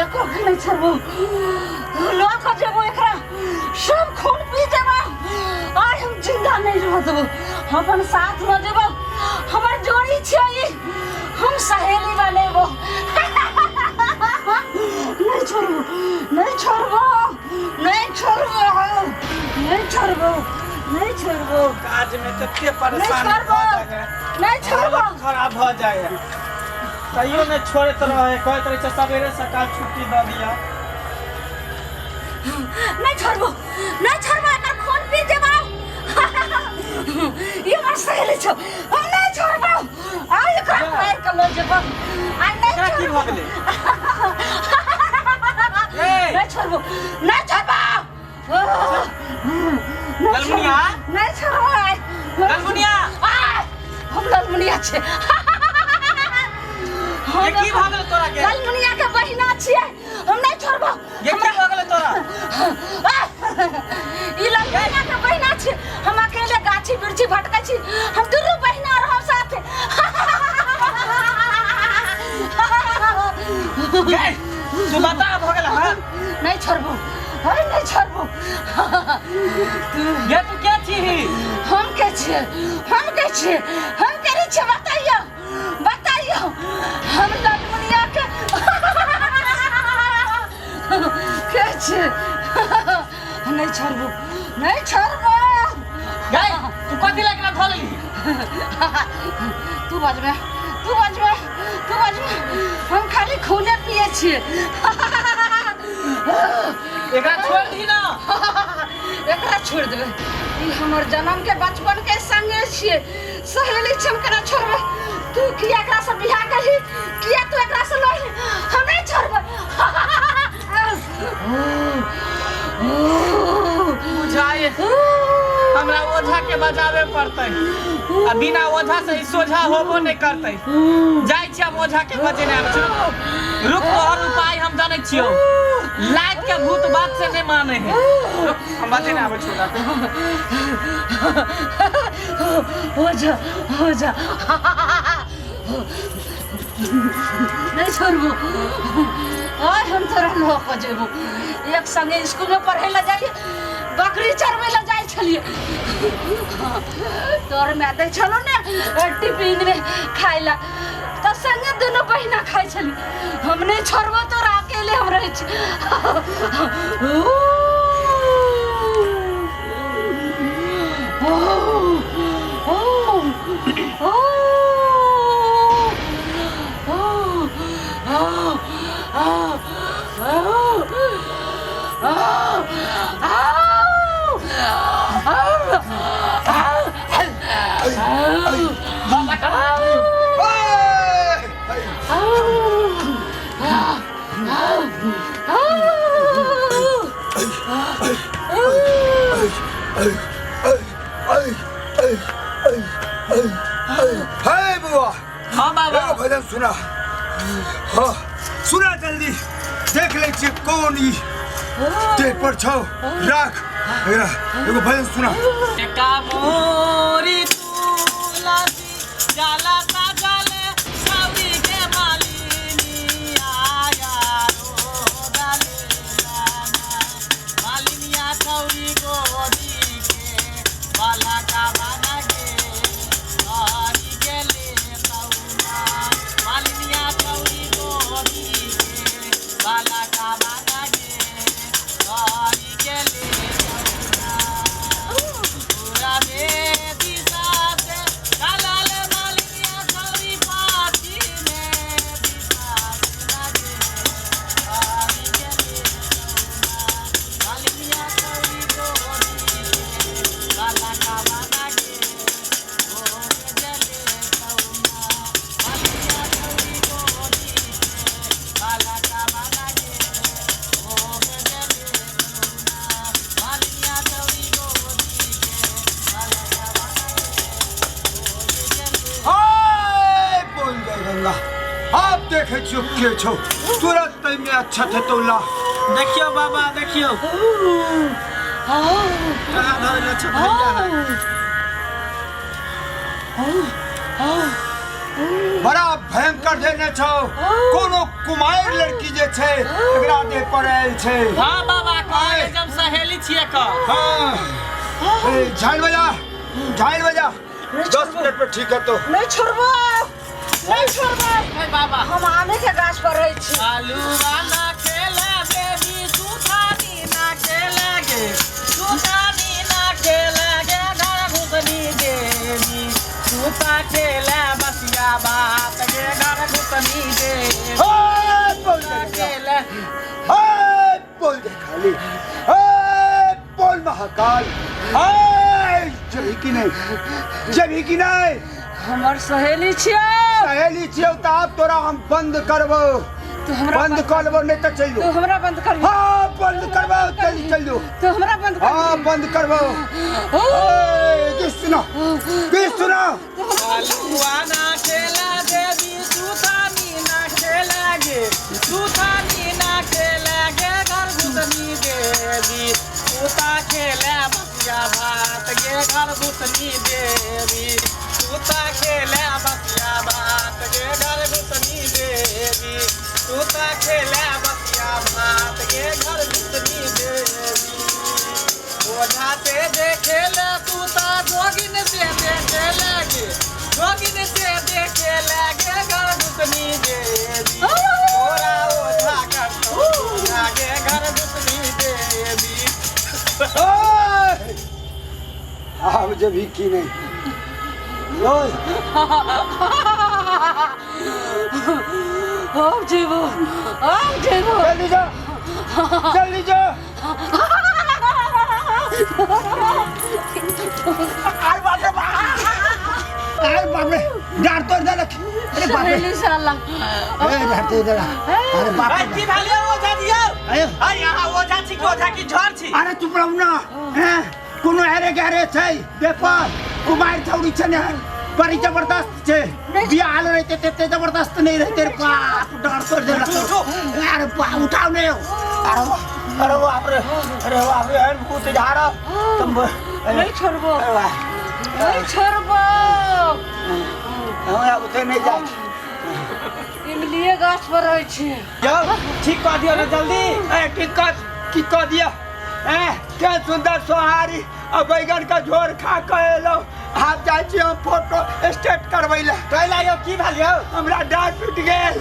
एको के नहीं छोड़बो लऽ कऽ जेबो एकरा सब खून पी जेबो आइ हम जिंदा नहीं रह देबो हम अपन साथ लऽ जेबो हमर जोड़ी छियै ई हम सहेली बनेबो नहीं छोड़बो नहीं छोड़बो नहीं छोड़बो नहीं छोड़बो नहीं छोड़बो काज में कते नहीं परेशानी छोड़बो भऽ जाइ है नहीं छोड़बो हालत खराब भऽ जाइ है तैयो नहि छोड़ैत रहै कहैत रहै छै सवेरे सकाल छुट्टी दऽ दिअ नहीं छोड़बो नहीं छोड़बो एकर खून पी जेबो ई हमर सहेली छौ हम नहीं छोड़बो आ एकरा मार के लऽ जेबो आ नहीं एकरा की भऽ गेलै ए! नहीं छोड़बो नहीं छोड़बो ललमुनिया? नहीं छोड़बो आइ। ललमुनिया? आ, हम ललमुनिया छियै ये की भऽ गेलै तोरा के ललमुनिया के बहिना छियै हम नहीं छोड़बो ये की भऽ गेलै तोरा ई ललमुनिया के बहिना छियै हम अकेले गाछी बिरछी भटकै छी हम दुनू बहिना रहब साथे गे तू बता भऽ गेलै हँ नहीं छोड़बो अरे नहीं छोड़बो ये तू के छीही हम के छियै हम के छियै हम के नहीं छियै बताइयो बताइयो हम ललमुनिया के के छियै नहीं छोड़बो नहीं छोड़बो गे तू कथी लए एकरा धऽ लेलही तू बजबे तू बजबे तू बजबे हम खाली खूने पिए छियै एकरा छोड़ दी ना एकरा छोड़ देबै ई हमर जन्म के बचपन के संगे छियै सहेली छी हम केना छोड़बै तू किया एकरा से बियाह करही किया तू एकरा से लड़ही हम नहीं छोड़बै बुझाए हमरा ओझा के बजाबे पड़तै आ बिना ओझा से ई सोझा होबो नहीं करतै जाइ छी हम ओझा के बजेने आबै छी रुक तोहर उपाय हम जानै छियौ लाइट के भूत बात से नहीं माने है रुक हम बजेने आबै छी ओझा के हो जा हो जा नहीं छोड़बो और हम तोरा लऽ कऽ जेबो एक संगे स्कूल में पढ़े ला जाइए बकरी चरबै ला जाइ छलियै तोर माय दै छलो ने टिफिन में खाइ ला तऽ संगे दुनू बहिना खाइ छली हम नहि छोड़बो तोरा अकेले हम रहै छी हे बुआ हाँ बाबा एगो भजन सुना हाँ सुना जल्दी देख ले छियै कौन ई देह पर छौ राख एकरा एगो भजन सुना एका मोरी तुलसी जाला साजले सावरी के मालिनी आया रो डाले लाना। मालिनिया चौरी गोदी के बाला का बाना के हरी गेले तौना मालिनिया चौरी गोदी के बाला का बाना के हरी गेले तौना पूरा में दिशा से कालाल मालिनिया चौरी पाछी में दिशा से लागे हरी गेले तौना मालिनिया चौरी गोदी के बाला का बाना के भोग जले तौना मालिनिया चौरी गोदी के बाला का बाना के भोग जले तौना मालिनिया चौरी गोदी के बाला का बाना के भोग जले हाय बोल जय गंगा आप देखे छियो के छौ तुरंत में अच्छा थे तौला देखियो बाबा देखियो कहाँ धरल अच्छा भैया है बड़ा भयंकर देने छौ। कोनो कुमारि लड़की जे छै एकरा देह पर आयल छै। हाँ बाबा, कहले जब सहेली छियै क। हाँ, ए, झाइल बजा, झाइल बजा, 10 मिनट में ठीक हेतौ। नहीं छोड़बो, नहीं छोड़बो। हे बाबा, हम आमे के गाछ पर रहै छी। आलूआ ना खेला बेबी, सुथानी ना खेला गे, सुथानी ना खेला गे, घर घुसनी देवी, सुता खेला बसिया बात गे, घर घुसनी देवी। हे, बोल दे। खेला। हे, बोल दे खाली। हे, बोल महाकाल। हे, जबी की नहीं, जबी की नहीं। हमर सहेली छियै। सहेली छियौ तऽ आब तोरा हम बंद करबौ। तू हमरा बंद कर लेबौ, नहीं तऽ चलि तू जो। हमरा बंद कर। हाँ, बंद करबौ, चलि चलि जो। तू हमरा बंद कर। हाँ, बंद करबौ। ए, किस सुनो, किस सुनो। आलूआ ना खेला देवी, सुथानी ना खेला गे, सुथानी ना खेला गे, घर घुसनी देवी, सुता खेला बसिया भात गे, घर घुसनी देवी, सुता खेला बसिया भात गे, घर घुसनी देवी, सुता खेला बसिया भात गे, घर घुसनी देवी। ओझा से देखे ले तू ता जोगिन से देखे लगे, जोगिन से देखे लगे, घर घुसनी देवी, तोरा ओझा कर लागे, घर घुसनी देवी। ओए! आब जबी की नहीं। ओए, आब जेबो, आब जेबो। जल्दी जा, जल्दी जा। अरे बाप रे बाप, अरे बाप रे, डांट तोड़ देलक। अरे बाप रे। सहेली साला। ए, डांट तोड़ देलक। अरे बाप अरे रे। की भेल यौ ओझा जी यौ? अरे। अरे अहाँ ओझा छी कि ओझा की झड़ छी? अरे चुप रहू ना। हैं, कोनो हेरे गहरे छै पेपर कुमार छौड़ी छै ने, बड़ी जबरदस्त छै। बियाह रहते तेते जबरदस्त नहीं रहते रे। बाप, डर तोड़ देलक। उठू, उठू। अरे बाप, उठाओ ने। अरे अरे बाप रे, अरे बाप रे, एहन भूत झाड़ा तुम। नहीं छोड़बो। अरे वाह। नहीं छोड़बो। हमरा उठे नहीं जाए। इमलिए गाछ पर रहै छी। यौ ठीक कऽ दियौ ने जल्दी। ए, की कर, की कऽ दिया? ए, क्या सुंदर सोहारी आ बैगन का झोर खा के एलो। आब जाइ छी हम फोटो स्टेट करबै लए। कैला यौ, की भेल यौ? हमरा डाँट टूटि गेल,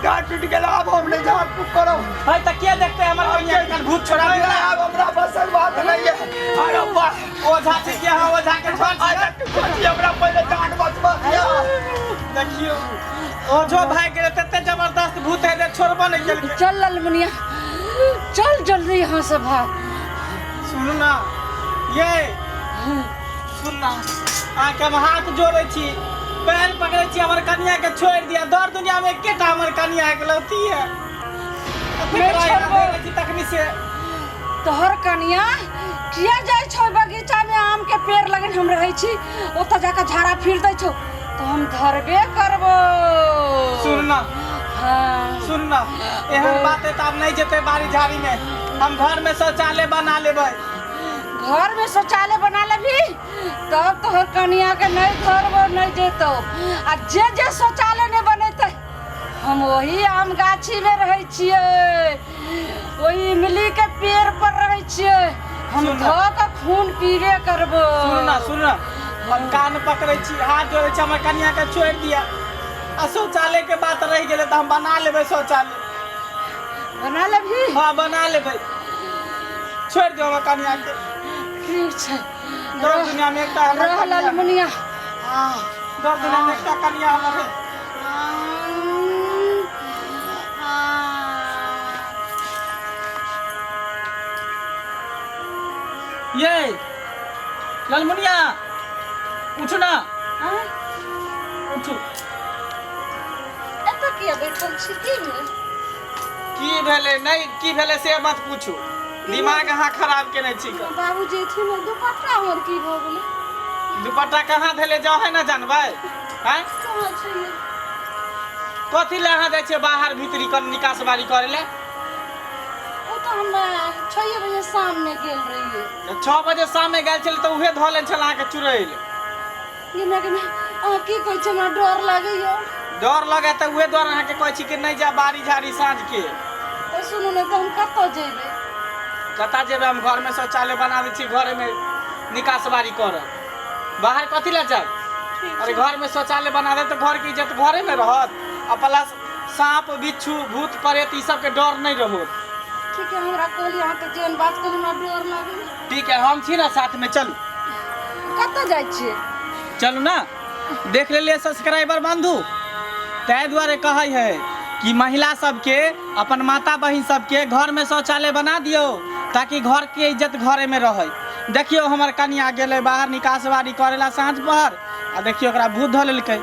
डाँट टूटि गेल। आब हम नहि झाड़ फूक करब। है तऽ के देखते हमर कनिया के भूत छोड़ा नहीं, दिया? आब हमरा बसल बात नहीं है। अरे वाह। ओझा छी कि अहाँ ओझा के झड़ छी? अरे कथी, हमरा पहिले डाँट बचबा दिया। देखियौ, ओझो भागि गेलै, तते जबरदस्त भूत है जे छोड़बो नहि केलकै। चल ललमुनिया, चल जल्दी यहाँ से भाग। सुनू ना ये, सुन ना, अहाँके हम हाथ जोड़ै छी, पैर पकड़ै छी, हमर कनिया के छोड़ि दिअ। दर दुनिया में एकेटा हमर कनिया एकलौती है। नहि छोड़बो। छी तखनी से तोहर कनिया किया जाइ छौ बगीचा में? आम के पेड़ लगन हम रहै छी, ओतऽ जाकऽ झाड़ा फिर दै छौ, तऽ हम धरबे करबो। सुन ना। हाँ। सुन ना, एहन बात है तऽ आब नहि जेतै बाड़ी झाड़ी में, हम घर में शौचालय बना लेबै। घर में शौचालय बना लेबही तब तोहर कनिया के नहीं धरबो, नहीं जेतौ। आ जे जे शौचालय नहीं बनेतै, हम वही आम गाछी में रहै छियै, ओही इमली के पेड़ पर रहै छियै, हम सुन ना। धऽ कऽ खून पीबे करबो। सुन ना, सुन ना, हम कान पकड़ै छी, हाथ जोड़ै छी, हमर कनिया के छोड़ि दिअ। आ शौचालय के बात रहि गेलै तऽ हम बना लेबै शौचालय। बना लेबही? हाँ, बना लेबै, छोड़ि दियौ हमर कनिया के। ठीक छै। दर दुनिया में एकटा हमर रह कनिया। ललमुनिया। दर दुनिया में एकटा कनिया हमर है। ये ललमुनिया, उठू ना। उठू। एतऽ किया बैठल छी? की भेल? की भेलै नहि, की भेलै से मत पूछू, दिमाग अहाँ खराब केने छी। बाबूजी एथिन। दुपट्टा हमर की भऽ गेलै? दुपट्टा कहाँ भेलै जाउ है ना जानबै आँय? कहाँ छै ये? कथी लए अहाँ जाइ छियै बाहर भीतरी कर निकास बारी करे लए? ओ तऽ हम 6 बजे शाममे गेल रहियै। 6 बजे शाममे गेल छलै तऽ उहे धऽ लेल छल अहाँके चुड़ैल। गे माय, गे माय, अहाँ की कहै छी? हमरा डर लागैया। डर लगे तऽ उहे दुआरे अहाँके कहै छी कि नहि जा बाड़ी झाड़ी साँझ के। तऽ सुनू ने, तऽ हम कतऽ जेबै? कतऽ जेबै? हम घरमे शौचालय बना दै छी, घरेमे निकास बारी करब, बाहर कथी लए जायब? ठीक अरे छै। घरमे शौचालय बना देब तऽ घरके इज्जत घरेमे रहत, आ प्लस साँप बिच्छू भूत प्रेत ई सबके डर नहि रहत। ठीक है, हमरा कहलियै अहाँ तऽ जेहन बात कहलियै, हमरा डर लागल। ठीक है, हम छी ने साथमे, चलू। कतऽ जाइ छियै? चलू ने। देख लेलियै सब्सक्राइबर बंधु, ताहि दुआरे कहै है कि महिला सबके, अपन माता बहिन सबके घरमे शौचालय बना दियौ, ताकि घरके इज्जत घरेमे रहै। देखियौ, हमर कनिया गेलै बाहर निकासबारी करै ला साँझ पहर, आ देखियौ ओकरा भूत धऽ लेलकै।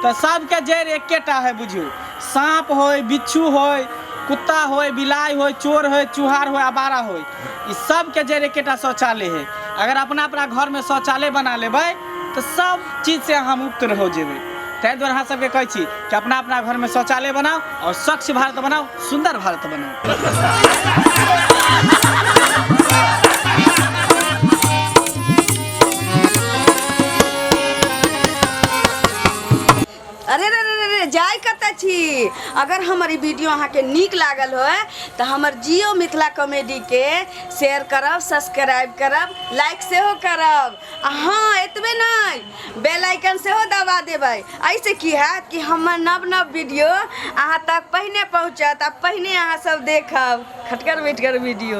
तऽ सबके जड़ि एकेटा है बुझियौ, साँप होय, बिच्छू होय, कुत्ता होय, बिलाइ होय, चोर होय, चुहार होय, आवारा होय, ई सबके जड़ि एकेटा शौचालय है। अगर अपना अपना घरमे शौचालय बना लेबै तऽ सब चीजसँ अहाँ मुक्त रहो जेबै। ताहि दुआरे अहाँ सबके कहै छी कि अपना अपना घरमे शौचालय बनाउ आओर स्वच्छ भारत बनाउ, सुन्दर भारत बनाउ। अरे रे रे रे रे, जाय कतऽ छी? अगर हमर ई वीडियो अहाँके नीक लागल होय तऽ हमर जियो मिथिला कॉमेडीके शेयर करब, सब्सक्राइब करब, लाइक सेहो करब, आ हँ, एतबे नहि, बेल आइकन सेहो दबा देबै। एहिसँ की हैत कि हमर नव नव वीडियो अहाँ तक पहिने पहुँचत आ पहिने अहाँ सब देखब खटगर मिठगर वीडियो।